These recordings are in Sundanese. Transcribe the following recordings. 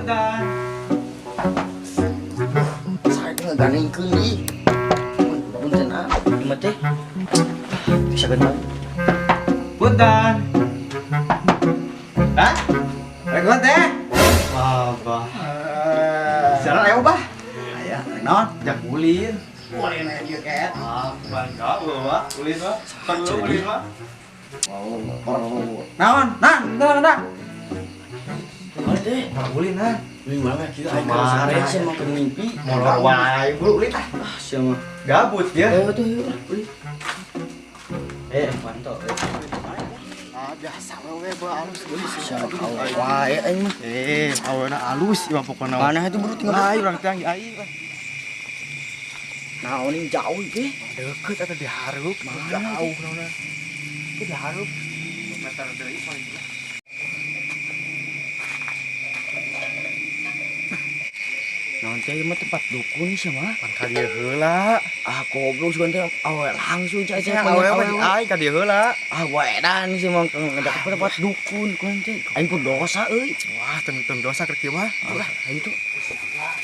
Punten. Saya ngegandengkeun deui. Punten ah, ieu teh. Bisa ganteng. Punten. Hah? Rek teh? Wah, bah. Jalan ayo, bah. Aya, naon? Jak ulin. Ulin aya dieu kayak. Ah, bangga bawa ulin mah. Kan ulin mah. Wow, Naon? Nah, nah, nah. Naon teh? Mau ulin nah. Ulin mana kieu aing Kemana? sare sih mau ke mimpi. Molor wae, buru ulin ah. Ah, sia mah. Gabut ya. Ayo tuh, yuk, ulin. Eh, pantau. Ah, biasa we bae alus geulis. Siapa awe wae aing mah. Eh, awena alus ieu mah pokona. Mana itu buru tinggal. Aing urang teh aing lah. Naon ini jauh teh? Deket atau diharup, Mana jauh naonna. Itu diharup. Meter deui paling. Naon teh ieu mah tempat dukun sih mah. Pan ka dieu heula. Ah, goblok sugan teh awe langsung cah cah Awe mah di aing ka dieu heula. Ah, wedan sih mah ngajak ke tempat dukun kun teh. Aing pun dosa euy. Wah, teu dosa keur kieu mah. Ah, aing tuh.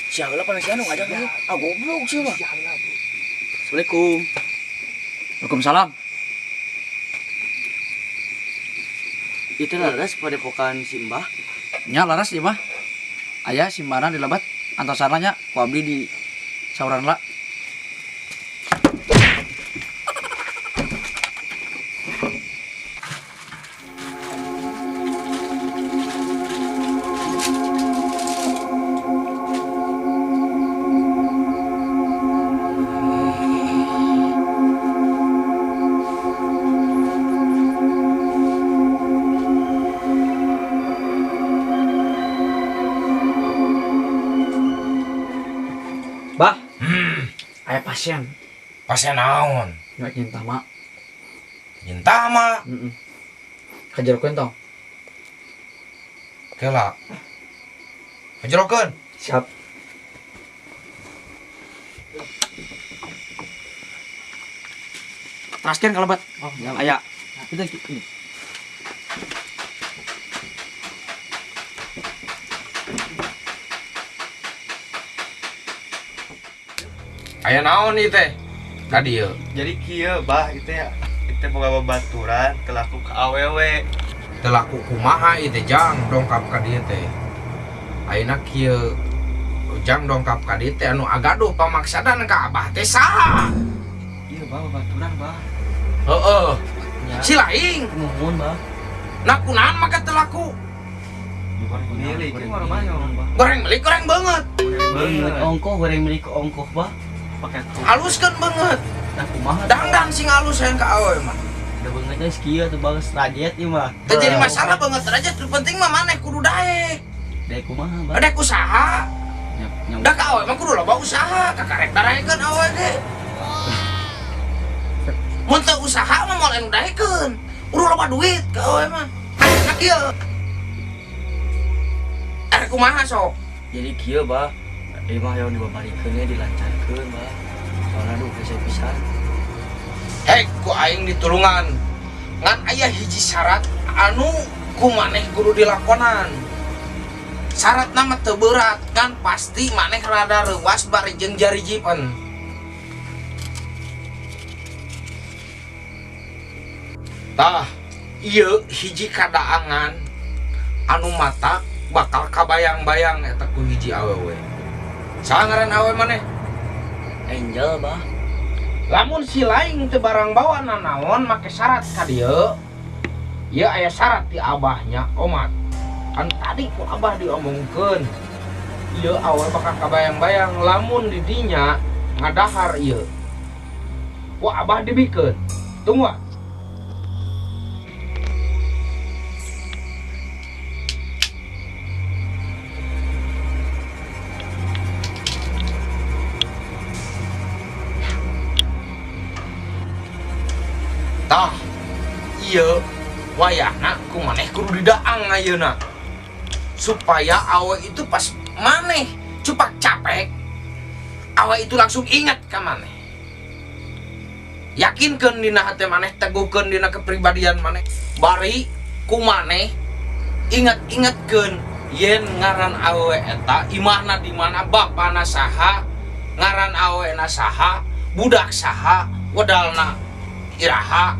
Sia heula pana sia nu ngajak euy. Ah, goblok sih mah. Assalamualaikum. Waalaikumsalam. Itu laras padepokan si Mbah. Nya laras ieu mah. Aya simbana di lebat antosana nya ku abdi di sauran la. Bah. Aya pasien Pasien naon? nu nyinta mah. Nyinta mah. Heeh. Kajerokeun tong. Kela. Kajerokeun. Siap. Teraskeun ka lebat. Oh, ya. Aya. Itu ini. Aya naon ieu teh? Ka dieu. Jadi kieu, bah, itu ya. Itu boga babaturan teu laku ka awewe. Teu laku kumaha ieu teh jang dongkap ka dieu teh. Ayeuna kieu jang dongkap ka dieu teh anu agaduh pamaksadan ka abah teh saha? Iya, Bah, babaturan, Bah. Heeh. Ya. Si laing. Nuhun, Bah. Nah kunaon maka teu laku? Milik mah mah. Goreng melik goreng banget. Goreng milik ongkoh, goreng milik ongkoh, Bah. Pakai tuh. Haluskeun banget. Nah, kumaha? Dangdan sing halus hayang ka awewe mah. Udah bangetnya sekieu tuh bagus rajet ieu mah. Teu jadi masalah banget aja, nu penting mah maneh kudu daek. Daek kumaha, Bah? Daek usaha. Nya, Da ka awewe mah kudu loba usaha, kakarek daraekeun awewe ge. Mun teu usaha mah moal anu daekeun. Kudu loba duit ka awewe mah. Ayeuna kieu. Arek kumaha sok? Jadi kieu, Bah. Ieu mah hayang dibabarikeun nya dilancarkeun, Bah. Soalna duh hese pisan. Hei, ku aing ditulungan. Ngan aya hiji syarat anu ku maneh kudu dilakonan. Syaratna mah teu berat, kan pasti maneh rada reuas bari jeung jari jipen. Tah, ieu hiji kadaangan anu mata bakal kabayang-bayang eta ku hiji awewe. Saha ngaran awewe maneh? Angel, Bah. Lamun si laing teu barang bawa nanaon make syarat ka dieu. Ieu aya syarat ti abahnya omat. Kan tadi ku abah diomongkeun. Ieu awewe bakal kabayang-bayang lamun di dinya ngadahar ieu. Ku abah dibikeun. Tunggu. Tah, ieu wayahna ku maneh kudu didaang ayeuna. Supaya awe itu pas maneh cupak capek, awe itu langsung ingat ka maneh. Yakinkeun dina hate maneh, teguhkeun dina kepribadian maneh. Bari ku maneh ingat-ingatkeun Yen ngaran awewe eta imahna di mana, bapana saha, ngaran awewena saha, budak saha, wedalna iraha,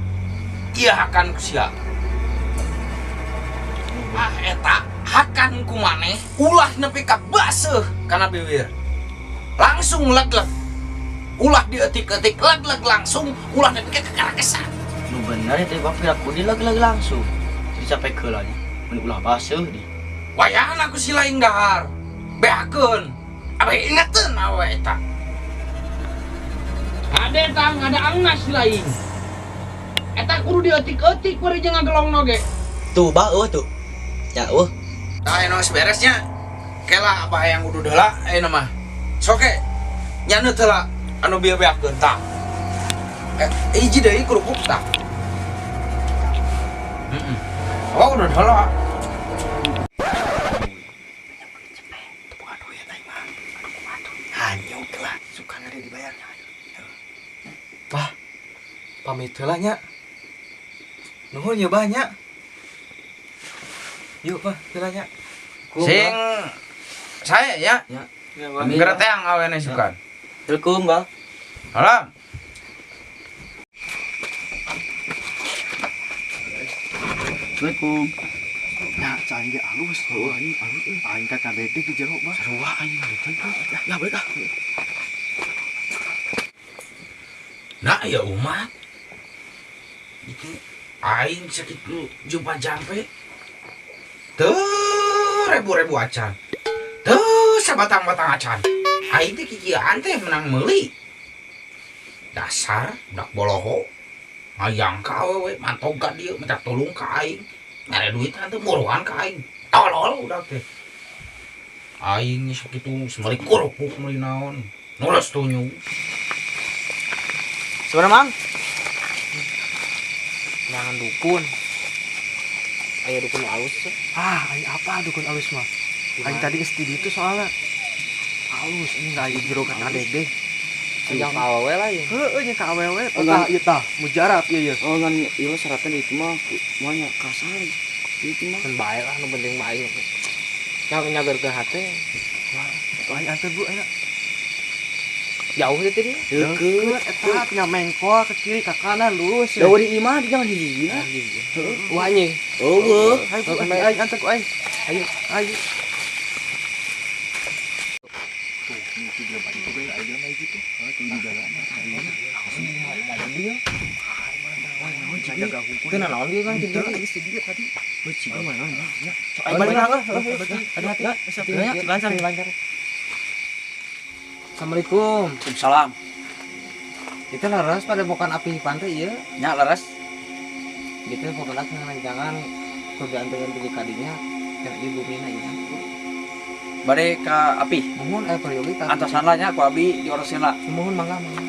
ieu hakan ku sia. Ah eta hakan ku maneh ulah nepi ka baseuh kana bibir. Langsung leg-leg. Ulah dietik-etik, leg-leg langsung, ulah nepi ka karakesan. Nu bener itu Bang, piraku di leg-leg langsung. Jadi capek heula nya. Mun ulah baseuh di. Wayahna ku si laing dahar. Beakeun. Abe ingeteun awewe eta. Ade tah ngadaangna si laing. Eta kudu dietik-etik bari jeung ngagelongna ge. Tuh bah eueuh tuh. Ya eueuh. Tah anu geus beresnya. Kela apa yang kudu heula ayeuna mah. Soke. Nyaneut heula anu bieu beakeun tah. Hiji deui kerupuk tah. Heeh. Oh, udah heula. Hanyut lah, suka ngari dibayar. Bah, pamit heula nya. Nuhun ya bah nya. Yuk bah, heula nya. Sing saya ya. Ya. Ngereteang awene sukan. Assalamualaikum, Bang. Salam. Assalamualaikum. Ya, cai ge alus. Heuh anjing alus euy. Aing ka kadede di jero, Bah. Sarua aing gitu. Ya, balik ah. Nah, ya umat. Itu aing sakitu jumpa jampe. Teu ribu-ribu acan. Teu sabatang-batang acan. Aing teh kikieuan teh menang meuli. Dasar budak boloho. Hayang ka awewe mantog ka dieu minta tolong ka aing. Mere duit teh buruan ka aing. Tolol budak teh. Aing sakitu meuli kerupuk meuli naon. Nulis tunyu. Sebenarnya Mang, Jangan dukun. Aya dukun alus. Ah, aing apa dukun alus mah? Aing tadi geus di ditu soalnya. Alus ini enggak aya jero ka kadede. Jangan ka awewe lah ya. Heueuh nya ka awewe. Tah ieu tah mujarab ieu ieu. Oh, ngan ieu syaratnya itu mah moalnya kasar. Itu mah. Kan bae lah nu penting mah aing. Yang nyagerkeun hate. Wah, aing anter Bu ayeuna. Jauh teh tadi. Deukeut Eta tinggal mengkol ke kiri ke kanan lurus. Jauh di imah di jangan hiji na. Wah anjing. Eueuh. Ayo, Bu, aing anter ku aing. Ayo. Ayo. Tuh, ini jelema itu ge aya jelema gitu. Tuh di jalan. Mobil. Jaga hukum. Teu nanaon dia kan Teu geus di dieu tadi. Heuh, ciga mah naon ya. Ayo balik lah. Hati-hati. Lancar, lancar. Assalamualaikum. Waalaikumsalam. Itu leres pada bukan api pantai iya. Nya leres. Gitu pokoknya jangan kudu anteun pergi kadinya dan ibu mina iya. Bade ka api. Mohon aya prioritas. Antosan lah nya ku abi diurusin lah. Mohon mangga mangga.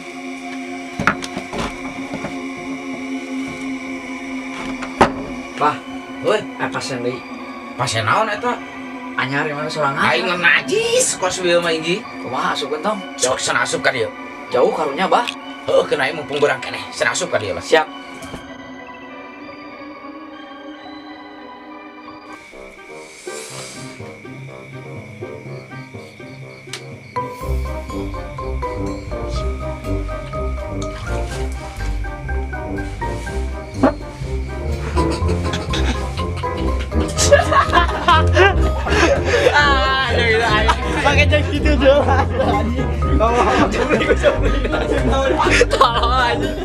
Bah, Heuy, pasien deui. Pasien naon eta? Anyar yang mana sorangan? Aing najis kos ieu mah inggi. Kumaha asupkeun tong? Sok sana asup ka dieu. Jauh karunya, Bah. Heuh, keun aing mumpung beurang keneh, sana asup ka dieu lah. Siap. Pakai jam gitu jelas. Tolong anjing.